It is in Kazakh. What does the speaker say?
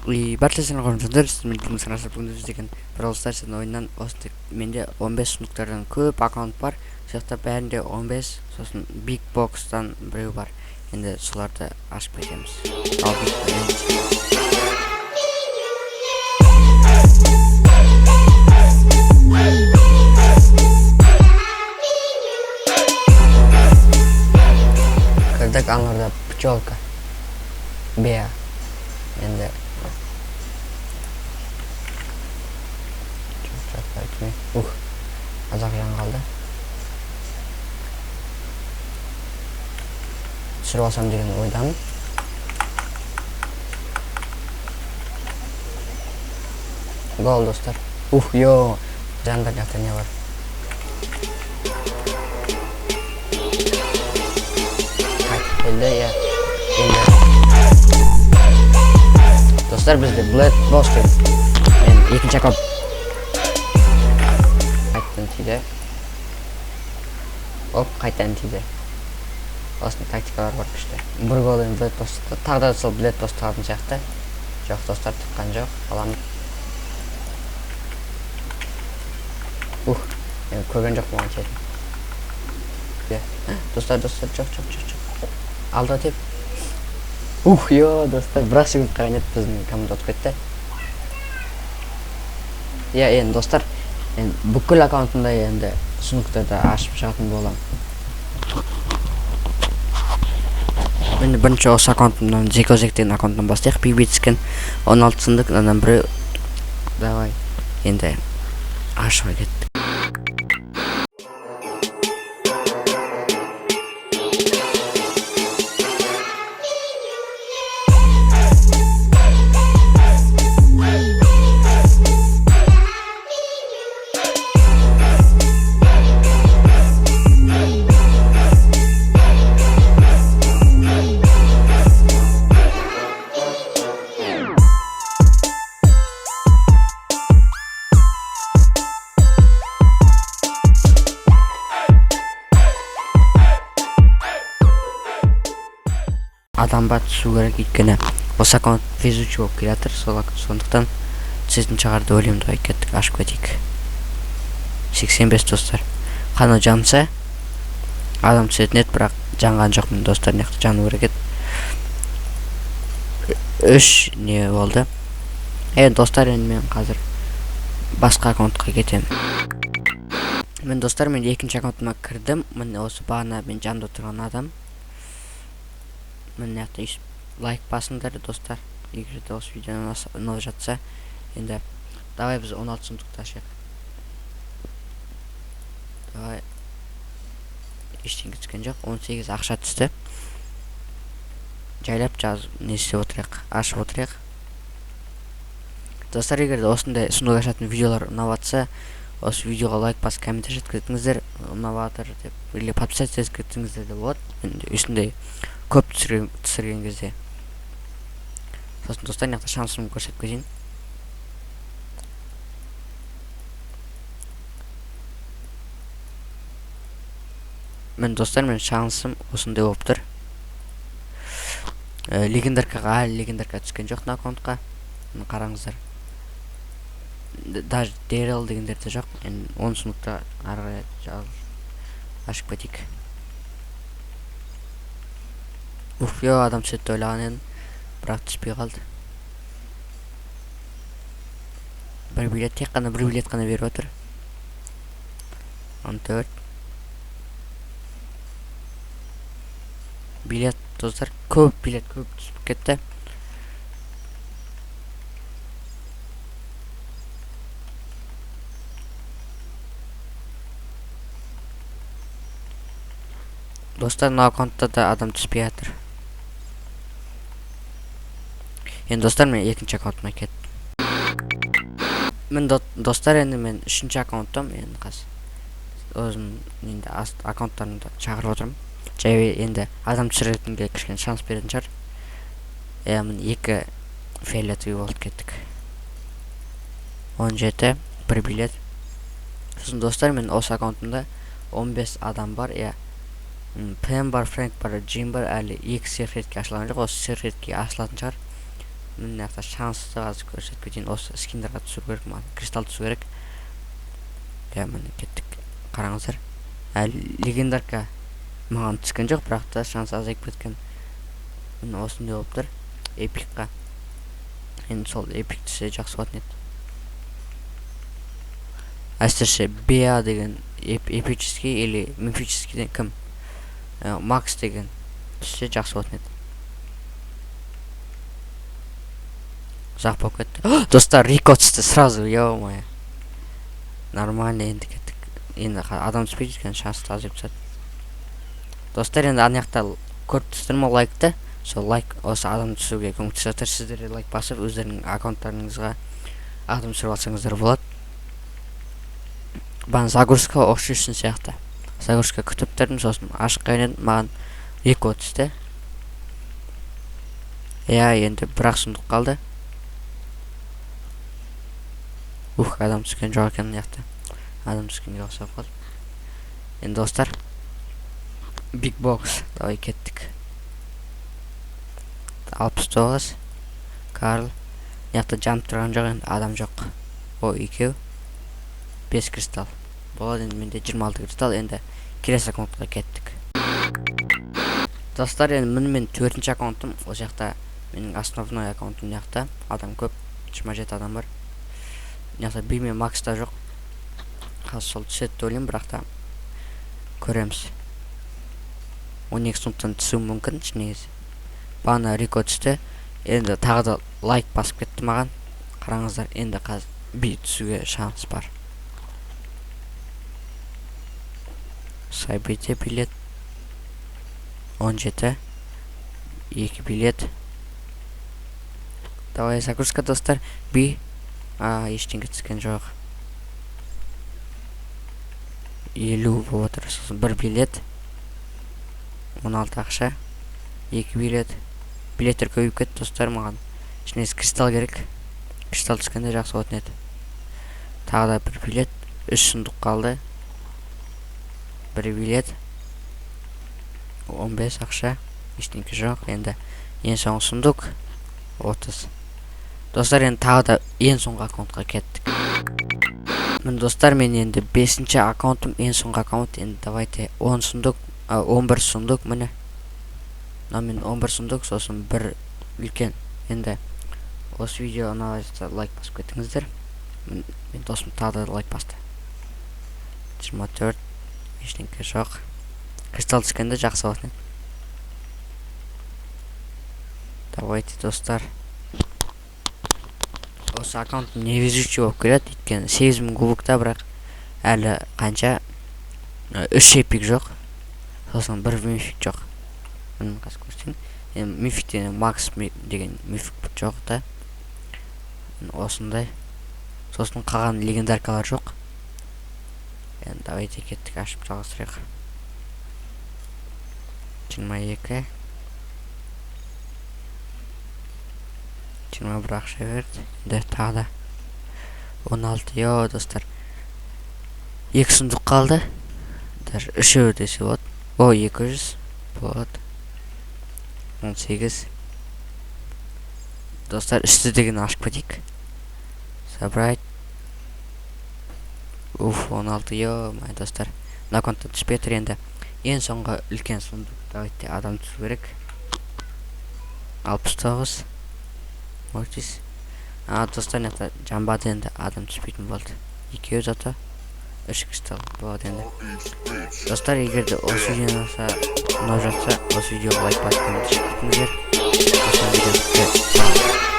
И баршасына қорымжандар, сізбен бүгін бүгін біз деген Brawl Stars ойыннан осы менде 15 сундуктардан көп аккаунт бар. Сол жақта бәрінде 15, сосын Big Box'тан біреу бар. Енді соларды ашып кетеміз. Ал Big Кірдік, аналарда пчелка. Беа. Енді ух, аз-ақ жан қалды. Түсіріп алсам деген ойдамын. Гол, достар. Ух, йо, жандар жақта не бар? Қайтып келді, иә. Енді достар, бізде Блэк Босс деген. Мен екінші аккаунт қайтадан тиді. Оп, қайтадан тиді. Осындай тактикалар бар күшті. Бір гол енді Блэк Босс тықты. Тағы да сол Блэк Босс тығатын сияқты. Жоқ, достар, тыққан жоқ. Аламын. Ух, мен көрген жоқпын оған тиетін. Иә. Достар, достар, жоқ, жоқ, жоқ, жоқ. Алда теп. Ух, йо, достар, бір-ақ секунд қалған еді, біздің команда ұтып кетті. Иә, енді достар, енді бүкіл аккаунтымда енді сундуктарды ашып шығатын боламын. Енді бірінші осы аккаунтымнан, Зекозек деген аккаунттан бастайық. Биби түскен 16 сундук, анан біреу. Давай, енді ашуға кеттік. Адамға түсу керек, өйткені осы аккаунт везучий болып келе жатыр, сондықтан түсетін шығар деп ойлаймын. Давай, кеттік, ашып кетейік. 85, достар. Қана жанса адам түсетін еді, бірақ жанған жоқпын, достар. Мына жақта жану керек еді. Үш не болды енді, достар? Енді мен қазір басқа аккаунтқа кетемін. Мен, достар, мен екінші аккаунтыма кірдім. Міне, осы бағана мен жанымда тұрған адам. Міне, жақта өйстіп лайк басыңдар, достар, егер де осы видео ұнап жатса. Енді давай, біз 16 сундукты ашайық. Давай, ештеңе түскен жоқ. 18 ақша түсті. Жайлап жазып не істеп отырайық, ашып отырайық. Достар, егер де осындай сундук ашатын видеолар ұнап жатса, осы видеоға лайк басып, комментарий жазып кетіңіздер, ұнап жатыр деп, или подписаться етіп кетсеңіздер де болады. Енді осындай көп түсірген кезде. Сосын, достар, мына жақта шансымды көрсетіп кетейін. Міне, достар, менің шансым осындай болып тұр. Легендаркаға әлі легендарка түскен жоқ мына аккаунтқа. Міне, қараңыздар, даже Дэрил дегендер де жоқ. Енді 10 сундукта ары қарай ашып кетейік. Уф, йо, адам түседі деп ойлаған едім, бірақ түспей қалды. Бір билет, тек қана бір билет қана беріп отыр. 14 билет, достар, көп билет, көп түсіп кетті. Достар, мына аккаунтта да адам түспей жатыр. Енді, достар, мен екінші аккаунтыма кеттім. Міне, достар, енді мен үшінші аккаунттамын. Енді қазір өзім енді аккаунттарымды шақырып отырмын. Жай енді адам түсіретінге кішкене шанс беретін шығар. Иә, міне, екі фиолетовый болып кеттік. 17, бір билет. Сосын, достар, мен осы аккаунтымда 15 адам бар, иә. Пэм бар, Фрэнк бар, Джим бар. Әлі екі сверхредкий ашылған жоқ. Осы сверхредкий ашылатын шығар. Мына жақта шансты қазір көрсетіп кетейін. Осы скиндарға түсу керек маған. Кристалл түсу керек. Иә, міне кеттік. Қараңыздар. Әлі легендарка маған түскен жоқ, бірақ та шанс азайып кеткен. Міне осындай болып тұр. Эпикқа. Енді сол эпик түссе жақсы болатын еді. Әсіресе Беа деген эпический или мифическийден кім? Макс деген түссе жақсы болатын еді. Ұзақ болып кетті. Достар, Рико түсті сразу, ё-моё. Нормально, енді кеттік. Енді адам түспейді екен, шансты азайып тастады. Достар, енді ана жақта көріп тұрсыздар ма лайкты? Сол лайк осы адам түсуге көмектесіп жатыр. Сіздер де лайк басып, өздеріңнің аккаунттарыңызға адам түсіріп алсаңыздар болады. Бағана загрузка ұқсайтын сияқты. Загрузка күтіп тұрдым, сосын ашық едім, маған Рико түсті. Иә, енді бір-ақ сұмдық қалды. Ух, адам түскен жоқ екен мына жақта. Адам түскенге ұқсап қалды. Енді достар, Big Box, давай кеттік. 69, Карл. Мына жақта жанып тұрған жоқ енді, адам жоқ. О, екеу. 5 кристалл. Болады енді менде 26 кристалл. Енді келесі аккаунтқа кеттік. Достар, енді міне мен 4-ші аккаунтым. Ол жақта менің основной аккаунтым мына жақта. Адам көп, 27 адам бар. Мына жақта Би мен Макс та жоқ. Қазір сол түседі деп ойлаймын, бірақ та көреміз. 12 сундуктан түсуі мүмкін негізі. Бағана Рико түсті. Енді тағы да лайк басып кетті маған. Қараңыздар, енді қазір Би түсуге шанс бар. Событие билет. 17. 2 билет. Давай загрузка, достар. Би. Ештеңе түскен жоқ. 50 болып отыр. Сосын 1 билет. 16 ақша. 2 билет. Билеттер көбейіп кетті, достар, маған. Ішіне кристалл керек. Кристалл түскенде жақсы болатын еді. Тағы да 1 билет. 3 сундук қалды. 1 билет. 15 ақша. Ештеңе жоқ. Енді ең соңғы сундук 30. Достар, енді тағы да ең соңғы аккаунтқа кеттік. Міне достар, мен енді 5-ші аккаунтым, ең соңғы аккаунт. Енді давайте 10 сундук, 11 сундук міне. Мына мен 11 сундук, сосын бір үлкен. Енді осы видео ұнап жатса лайк басып кетіңіздер. Мен досым тағы да лайк басты. 24, ештеңе жоқ. Кристалл түскенде жақсы болатын еді. Давайте, достар. Осы аккаунт невезучий болып келеді, өйткені 8000 кубокта, бірақ әлі қанша 3 эпик жоқ, сосын 1 мифик жоқ. Міне қазір көрсетейін. Енді мифик деген Макс деген мифик жоқ та. Осындай. Сосын қалған легендаркалар жоқ. Енді давайте кеттік, ашып жалғастырайық. 22. 21 ақша берді. Енді тағы да 16. Йо, достар. 2 сундук қалды. Даже үшеуі десе болады. О, 200 болады. 18. Достар, үсті деген ашып кетейік. Собрать. Уф, 16. Йо, май, достар. Мына аккаунтта түспей тұр енді. Ең соңғы үлкен сундук. Давайте адам түсу керек. 69. Мортис. Достар, мына жақта жанбады енді, адам түспейтін болды. Екеуі зато 3 кристалл болады енді. Достар, егер де осы видео ұнаса, ұнап жатса, осы видеоға лайк басып кетіңіздер. Осы видео бітті.